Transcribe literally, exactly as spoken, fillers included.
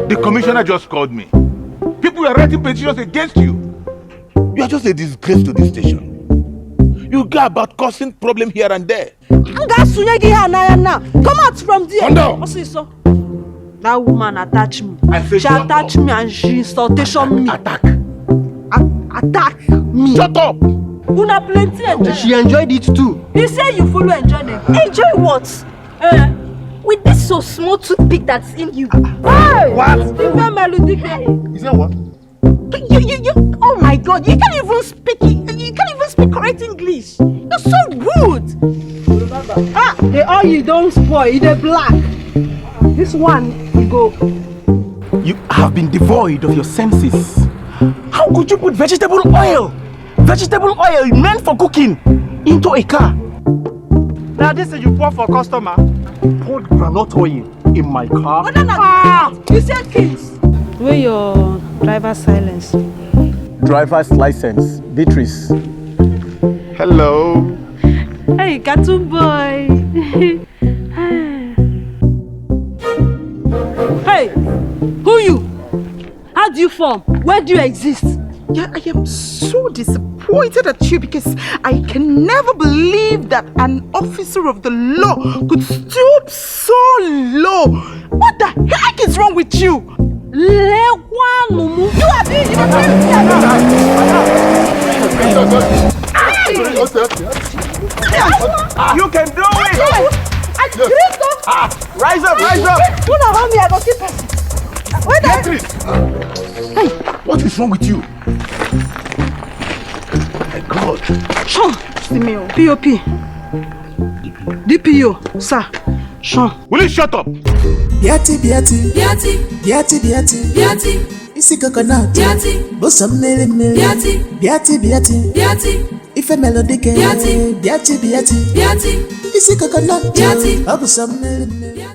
The commissioner just called me. People were writing petitions against you. You are just a disgrace to this station. You go about causing problem here and there. M ga-asụnye gị ihe a n'anya now. Come out from there. Come down. Ọsịsọ. That woman attach me. I say, she shut attach up. Me and she insultation me. Attack. A- attack me. Shut up. Una plenty enjoy. She enjoyed it too. You say you follow enjoy them. Enjoy what? Eh? With this so small toothpick that's in you. Hey! What? Ife melody. Is that what? You, you, you, oh my God, you can't even speak, you can't even speak correct English. You're so rude. Ah, the oil don't spoil, e dey black. This one, we go. You have been devoid of your senses. How could you put vegetable oil, vegetable oil meant for cooking, into a car? Now this is you pour for customer. Poured groundnut oil in my car. Ah! You said kids. Where your driver's silence? Driver's license, Beatrice. Hello. Hey, cartoon boy. Hey, who you? How do you form? Where do you exist? Yeah, I am so disappointed at you because I can never bave that an officer of the law could stoop so low. What the heck is wrong with you? Lekwanụ m. You are being inappropriate. You can do it. I agree. Ah, rise up, rise up. Una hold me, I go kill person. Wait there. Beatrice. Hey, what is wrong with you? My God. Sure. P O P. D P O, sir. Sure. Will you shut up? Biati, biati. Biati. Biati, biati. Biati. Isi coconut. Biati. Bosom mele mele. Biati. Biati, biati. Biati. Ife melody ke. Biati. Biati, biati. Biati. Isi coconut. Biati. Bosom mele mele. Biati.